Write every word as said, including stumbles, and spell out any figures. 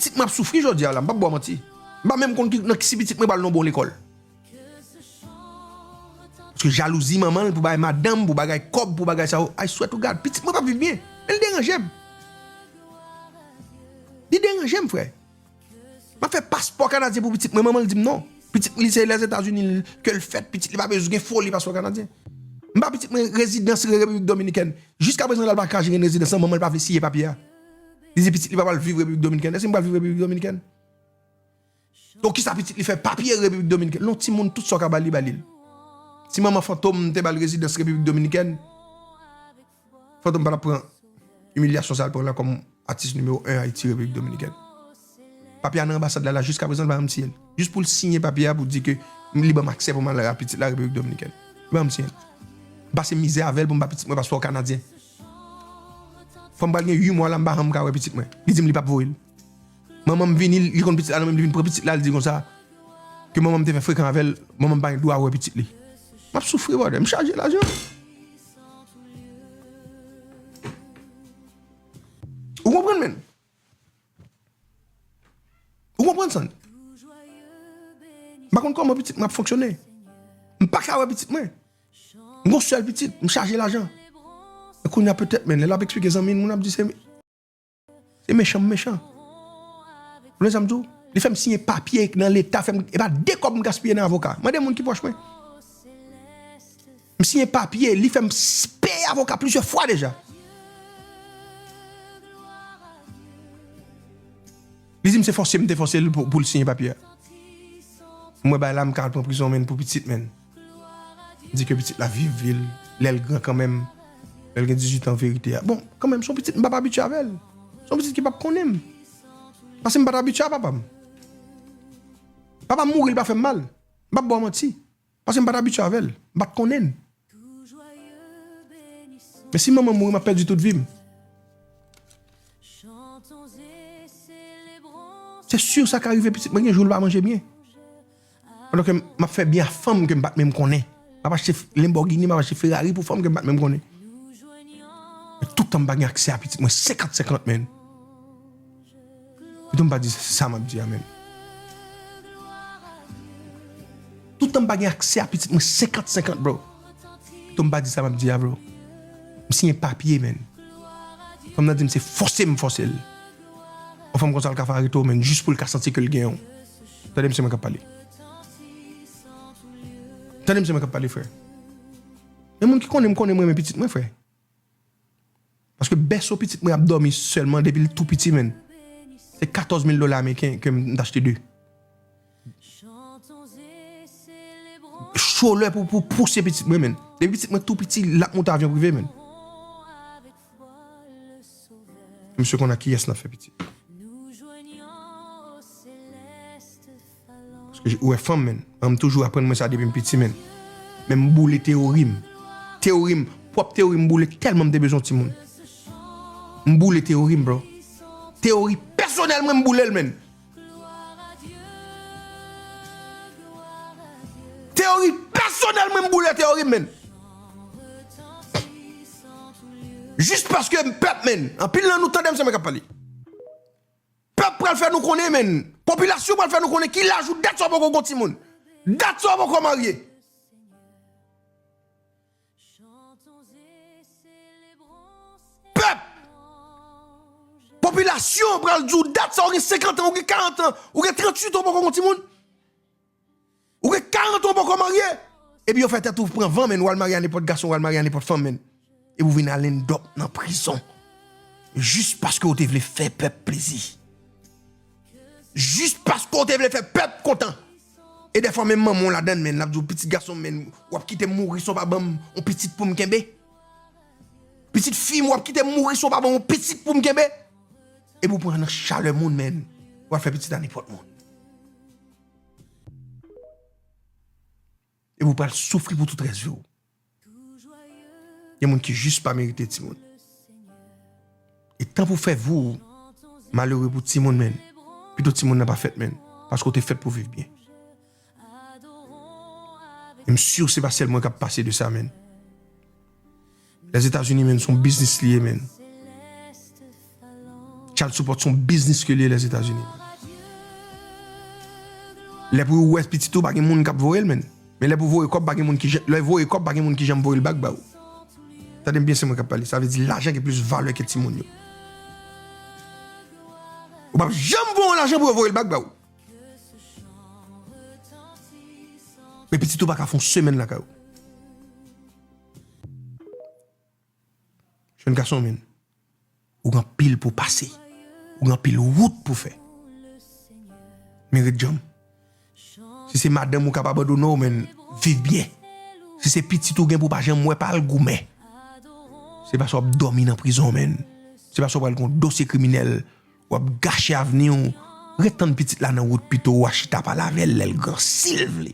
Pitit mwen ap soufri jodi a la, m p ap ba w manti. M pa menm konn ki, nan ki si pitit mwen pral nan bon lekòl. Paske jalouzi manman l pou bagay madanm, pou bagay kòb, pou bagay sa yo. I swear to God, pitit mwen p ap viv byen. Men l deranje m. Li deranje m, frè. M ap fè paspò kanadyen pou pitit mwen, manman l di m non. Pitit li se Lèzetazini ke l fèt, pitit li pa bezwen gen foli paspò kanadyen. M ba pitit mwen rezidans Repiblik Dominikèn. Jiskaprezan la, l pa ka jere rezidans lan, manman l pa vle siyen papye a. Li di pitit li pa pral viv Repiblik Dominikèn. Èske m pral viv Repiblik Dominikèn? Donk, kisa pitit li fè? Papye Repiblik Dominikèn. Non, timoun, tout sa w ka ba li, ba li l. Si manman Fantom te ba l rezidans Repiblik Dominikèn, Fantom pa t ap pran imilyasyon sa l pran la kòm atis nimewo en Ayiti, Repiblik Dominikèn. Papye a nan anbasad la, la, jiskaprezan, l pa janm siyen l. Jis pou l siyen papye a pou di ke li ban m aksè pou m al a pitit la Repiblik Dominikèn. Li pa janm siyen l. M pase mizè avè l pou m ba pitit mwen paspò kanadyen. Fò m pral gen uit mwa la, m pa janm ka wè pitit mwen. Li di m li p ap voye l. Manman m vini, li konn pitit la nan men m, li vin pran pitit la, li di konsa ke manman m te fè frekan avè l, manman m pa gen dwa wè pitit li. M ap soufri, brother, m chaje lajan. Ou konprann, menn? Ou konprann sa? M pa konn kòman pitit mwen ap fonksyone. M pa ka wè pitit mwen. M gon sèl pitit, m chaje lajan. E kounye a petèt, menn, lè l ap eksplike zanmi l, moun ap di se, se mechan m mechan. Ou konn sa m di w? Li fè m siyen papye nan leta, fè m, e pa de kòb m gaspiye nan avoka. Mande moun ki pwòch mwen. M siyen papye, li fè m s-, peye avoka plizyè fwa deja. Li di m se fòse m te fòse l pou, pou l siyen papye a. M wè bagay la, m ka al pran prizon, menn, pou pitit, menn. Di ke pitit la viv vi l, lè l gran kanmenm, lè l gen dizuit an, verite a. Bon, kanmenm, se yon pitit m p ap abitye avè l. Se yon pitit ki p ap konnen m. Paske m pa t abitye a papa m. Papa m mouri, l pa fè m mal. M p ap ba w manti. Paske m pa t abitye avè l. M pa t konnen l. Men si manman m mouri, m ap pèdi tout vi m. Se si sa ka rive pitit mwen, gen jou l pa manje byen. Pandan ke m ap fè byen a fanm ke m pa t menm konnen. M ap achte Lamborghini, m ap achte Ferrari pou fanm ke m pa t menm konnen. Men tout tan m pa gen aksè a pitit mwen, senkant senkant, menn. Pito m pa di sa m ap di a, menn. Tout tan m pa gen aksè a pitit mwen, senkant senkant, bro. Pito m pa di sa m ap di a, bro. M siyen papye, menn. Fanm nan di m se fòse m fòse l. Yon fanm konsa l ka fè arete w, menn, jis pou l ka santi ke l gen yon. Tande misye mwen k ap pale. Tande misye mwen k ap pale, frè. Men moun ki konnen m konnen m renmen pitit mwen, frè. Paske bèso pitit mwen ap dòmi sèlman depi l tou piti, menn. Se katòz mil dola ameriken ke m t achte de. Stroller pou, pou pouse pitit mwen, menn. Depi pitit mwen tou piti, l ap monte avyon prive, menn. Misye konn ak kiyès l ap fè pitit. Paske ou wè fanm, menn. Manman m toujou aprann mwen sa depi m piti, menn. Men m boule teyori m. Teyori m, pwòp teyori m boule tèlman m te bezwen yon timoun. M boule teyori m, bro. Teyori pèsonèl mwen, m boule l, menn. Teyori pèsonèl mwen, m boule teyori m, menn. Jis paske m pèp, menn. Anpil nan nou tande m, se mwen k ap pale. Pèp pral fè nou konnen, menn. Popilasyon pral fè nou konnen ki laj ou dat sa w poko gon timoun. Dat sa w poko marye. Pèp! Popilasyon pral di w dat sa w gen senkant an, ou gen karant an, ou gen tranntuit an, ou poko gon timoun. Ou gen karant an, ou poko marye. Epi yo fè tèt ou pran van, menn, w al marye a nenpòt gason, w al marye a nenpòt fanm, menn. Epi w vin al end up nan prizon. Jis paske w te vle fè pèp plezi. Jis paske w te vle fè pèp kontan. E dèfwa menm manman w ladann, menn, l ap di w pitit gason m, menn, w ap kite m mouri san w pa ban m yon pitit pou m kenbe. Pitit fi m, w ap kite m mouri san w pa ban m yon pitit pou m kenbe. Epi w pran nan chalè moun, menn. W al fè pitit a nenpòt moun. Epi w pral soufri pou tout rès vi w. Gen moun ki jis pa merite timoun. E tan pou fè vi w malere pou timoun, menn. Pito timoun nan pa fèt, menn. Paske w te fèt pou viv byen. E m si se pa sèl mwen k ap pase de sa, menn. Lèzetazini, menn, se yon biznis li ye, menn. Child support se yon biznis ke l ye Lèzetazini. Lè pou ou wè pitit ou, pa gen moun k ap voye l, menn. Men lè pou voye kòb, pa gen moun ki jan-, lè voye kòb, pa gen moun ki janm voye l bak ba ou. Tande m byen, se mwen k ap pale. Sa vle di lajan gen plis valè ke timoun yo. Ou p ap janm voye yon lajan pou yo voye l bak ba ou. Men pitit ou pa ka fè yon semèn lakay ou. Jèn gason, menn. Ou gen anpil pou pase. Ou gen anpil wout pou fè. Men ret djanm. Si se madanm ou k ap abandone w, menn, viv byen. Si se pitit ou gen pou pa janm wè, pa al goumen. Se pa sa w ap dòmi nan prizon, menn. Se pa sa w pral gen yon dosye kriminèl, w ap gache avni w. Ret tann pitit la nan wout pito w a chita pale avè l lè l gran, si l vle.